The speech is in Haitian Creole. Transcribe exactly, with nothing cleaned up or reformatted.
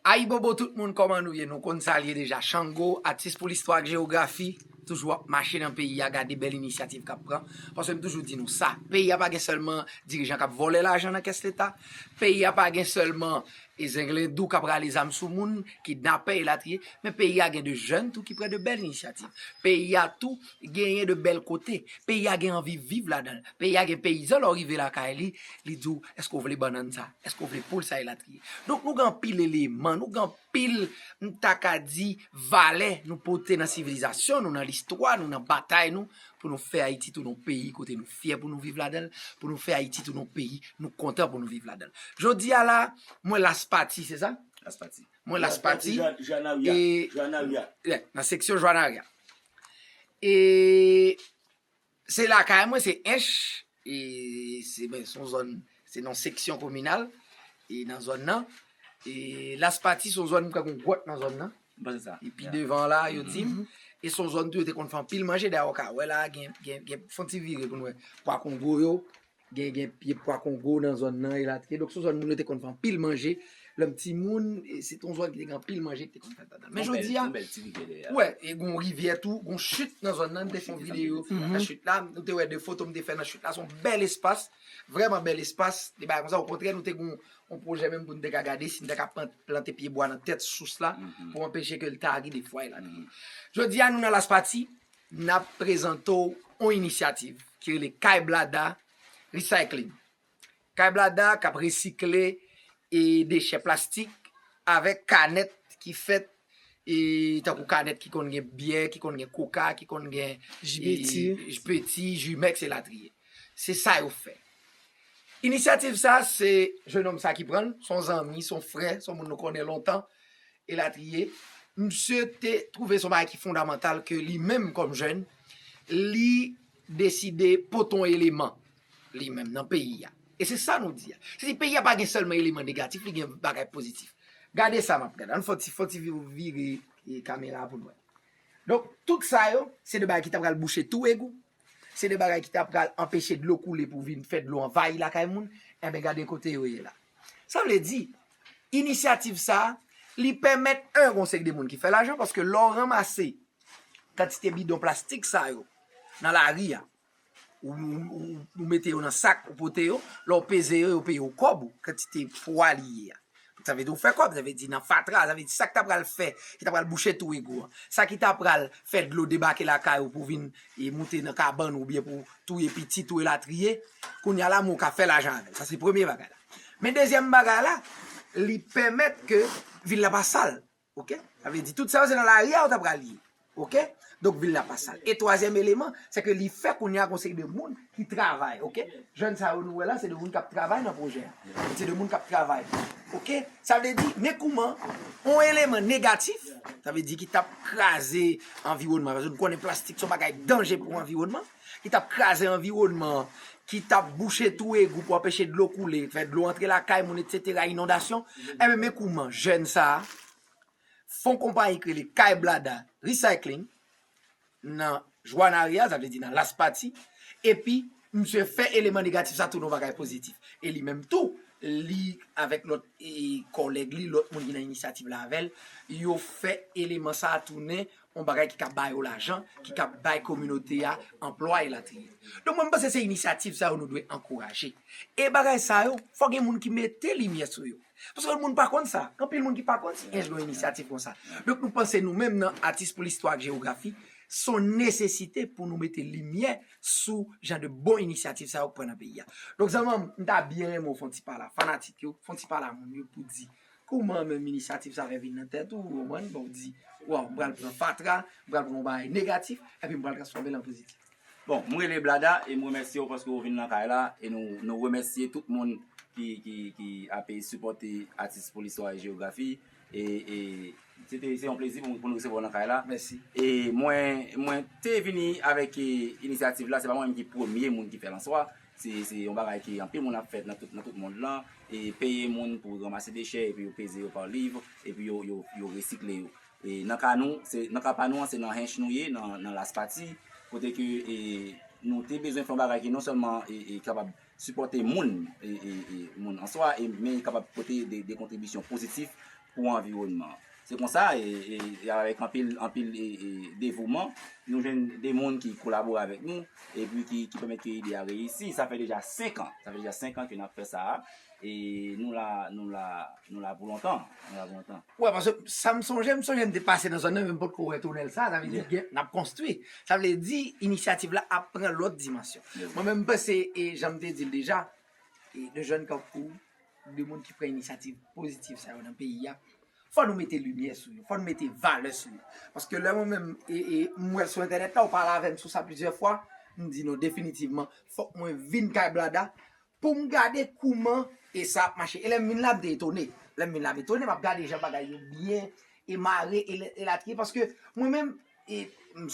Ayibobo tout moun, kòman nou ye? Nou konn sa l ye deja. Chango, atis pou listwa ak jewografi, toujou ap mache nan peyi a, gade bèl inisyativ k ap pran. Paske m toujou di nou sa, peyi a pa gen sèlman dirijan k ap vòlè lajan nan kès leta, peyi a pa gen sèlman e zenglendou k ap rale zam sou moun, kidnapè, elatriye, men peyi a gen de jèn tou ki pran de bèl inisyativ. Peyi a tou genyen de bèl kote. Peyi a gen anvi viv ladan l. Peyi a gen peyizan, lè w rive lakay li, li di w, èske w vle bannann sa? Èske w vle poul sa? Elatriye. Donk, nou gen anpil eleman, nou gen anpil, m ta ka di, valè nou pote nan sivilizasyon nou, nan listwa nou, nan batay nou, pou nou fè Ayiti tounen yon peyi kote nou fyè pou nou viv ladan l, pou nou fè Ayiti tounen yon peyi nou kontan pou nou viv ladan l. Jodi a la, mwen Las Pati, se sa? Las Pati. Mwen Las Pati. Jwanaria. E, Jwanaria. Yeah, nan seksyon Jwanaria. E se lakay mwen, se Ench. E se, ben, se yon zòn, se nan seksyon kominal. E nan zòn nan. E Las Pati, se yon zòn, m kwè gen yon gwòt nan zòn nan. Mwen panse sa. Epi devan la, yo di m. E se yon zòn tou, yo te konn fè anpil manje. Dayè, w ka wè la, gen, gen, gen, fè yon ti vire pou nou wè. Pwa Kongo yo. Gen, gen pye pwa Kongo nan zòn nan, elatriye. Donk, se yon zòn moun yo te konn fè anpil manje. Lè m timoun, e, se te yon zòn ki te gen anpil manje ki te konn fèt ladan l. Men jodi a, ou wè, e gen yon rivyè tou, gen yon chit nan zòn nan, m te fè yon videyo nan chit la, nou te wè de foto m te fè nan chit la, se yon bèl espas, vrèman bèl espas, de bagay konsa, okontrè, nou te gen yon, yon pwojè menm pou n te ka gade si n te ka plant-, plante pye bwa nan tèt sous la, pou anpeche ke l tagi defwa, elatriye. Jodi a, nou nan Las Pati, n ap prezante w yon inisyativ ki rele Kay Blada Recycling. Kay Blada k ap resikle, e, dechè plastik avèk kanèt ki fèt, e, tankou kanèt ki konn gen byè, ki konn gen koka, ki konn gen, e, ji peti, ji mèks, elatriye. Se sa yo fè. Inisyativ sa, se jennonm sa ki pran l, se yon zanmi, se yon frè, se yon moun nou konnen lontan, elatriye. Misye te twouve se yon bagay ki fondamantal ke li menm kòm jèn, li deside pote yon eleman, li menm, nan peyi a. E se sa nou di a. Se di peyi a pa gen sèlman eleman negatif, li gen bagay pozitif. Gade sa m ap gade. Ann fè ti, fè ti vi-, vire, e, kamera pou n wè. Donk, tout sa yo, se de bagay ki ta pral bouche tou egou. Se de bagay ki ta pral anpeche dlo koule pou vin fè dlo anvayi lakay moun. Enben, gade kote yo ye la. Sa vle di, inisyativ sa, li pèmèt, en, gon seri de moun ki fè lajan, paske lè w ranmase kantite bidon plastik sa yo nan lari a, ou, ou, ou, ou mete yo nan sak, ou pote yo, lè w peze yo, yo peye w kòb ou, kantite pwa li ye a. Sa vle di ou fè kòb, sa vle di nan fatra, sa vle di sa ki ta pral fè, ki ta pral bouche tou egou an. Sa ki ta pral fè dlo debake lakay ou pou vin, e, moute nan kabann ou oubyen pou touye pitit ou elatriye. Kounye a la, men w ka fè lajan avè l. Sa se premye bagay la. Men dezyèm bagay la, li pèmèt ke vil la pa sal. Oke? Sa vle di tout sa yo se nan lari a yo ta pral ye. Oke? Donk, vil la pa sal. E twazyèm eleman, se ke li fè kounye a gon seri de moun ki travay, oke? Jèn sa yo nou wè la, se de moun k ap travay nan pwojè a. Se de moun k ap travay. Oke? Sa vle di, men kouman, yon eleman negatif, sa vle di ki t ap kraze anviwònman, paske nou konnen plastik se yon bagay danje pou anviwònman, ki t ap kraze anviwònman, ki t ap bouche tou egou pou anpeche dlo koule, fè dlo antre lakay moun, etsetera, inondasyon. Enben, men kouman jèn sa a, fè yon konpayi ki rele Kay Blada Recycling nan Jwanaria, sa vle di nan Las Pati, epi misye fè eleman negatif sa tounen yon bagay pozitif. E li menm tou, li avèk lòt, e, kòlèg li, lòt moun ki nan inisyativ la avè l, yo fè eleman sa a tounen yon bagay ki ka ba yo lajan, ki ka bay kominote a anplwa elatriye. Donk, mwen, m panse se inisyativ sa yo nou dwe ankouraje. E bagay sa yo, fò gen moun ki mete limyè sou yo. Paske moun pa konn sa. Gen anpil moun ki pa konn si Ench gen yon inisyativ konsa. Donk, nou panse nou menm nan Atis pou Listwa ak Jewografi, se yon nesesite pou nou mete limyè sou jan de bon inisyativ sa yo k pran nan peyi a. Donk, zanmi m, m ta byen renmen w fè yon ti pale a fanatik yo, fè yon ti pale a moun yo pou di kòman menm inisyativ sa fè vin nan tèt ou, ou konprann? Bon, w di, waw, m pral pran fatra, m pral pran yon bagay negatif, epi m pral transfòme l an pozitif. Bon, m rele Blada e m remèsye w paske w vin nan kay la e nou, nou remèsye tout moun ki, ki, ki ape sipòte Atis pou Listwa e Jewografi. E, e se te, se yon plezi pou, pou nou resevwa w nan kay la. Mèsi. E mwen, mwen te vini avèk, e, inisyativ la, se pa mwen menm ki premye moun ki fè l an swa. Se, se yon bagay ke anpil moun ap fè nan tout, nan tout mond lan. E peye moun pou ranmase dechè, epi yo peze yo pa liv, epi yo, yo, yo resikle yo. E nan ka nou, se, nan ka pa nou an, se nan Ench nou ye, nan, nan Las Pati, kote ke, e, nou te bezwen fè yon bagay ki non sèlman, e, e, kapab sipòte moun, e, e, e, moun an swa, e, men kapab pote de, de kontribisyon pozitif pou anviwònman an. Se konsa, e, e, e avèk anpil, anpil e, e, devouman, nou jwenn de moun ki kolabore avèk nou, epi ki, ki pèmèt ke ide a reyisi. Sa fè deja senk an. Sa fè deja senk an ke n ap fè sa a. E nou la, nou la, nou la pou lontan. Nou la pou lontan. Wè, paske sa m sonje, m sonje m te pase nan zòn nan, men m potko wè tonèl sa, sa vle di gen, n ap konstwi. Sa vle di, inisyativ la ap pran lòt dimansyon. Mwen menm, m panse, e jan m te di l deja, e de jèn kankou, de moun ki pran inisyativ pozitif sa yo nan peyi a, fò nou mete limyè sou yo, fò nou mete valè sou yo. Paske lè mwen menm, e, e, m wè l sou entènèt la, ou pale avè m sou sa plizyè fwa, m di non, definitivman, fòk mwen vin kay Blada pou m gade kouman e sa ap mache. E lè m vin la, m te etone. Lè m vin la, m etone, m ap gade jan bagay yo byen e mare, e, e latriye. Paske mwen menm, e, m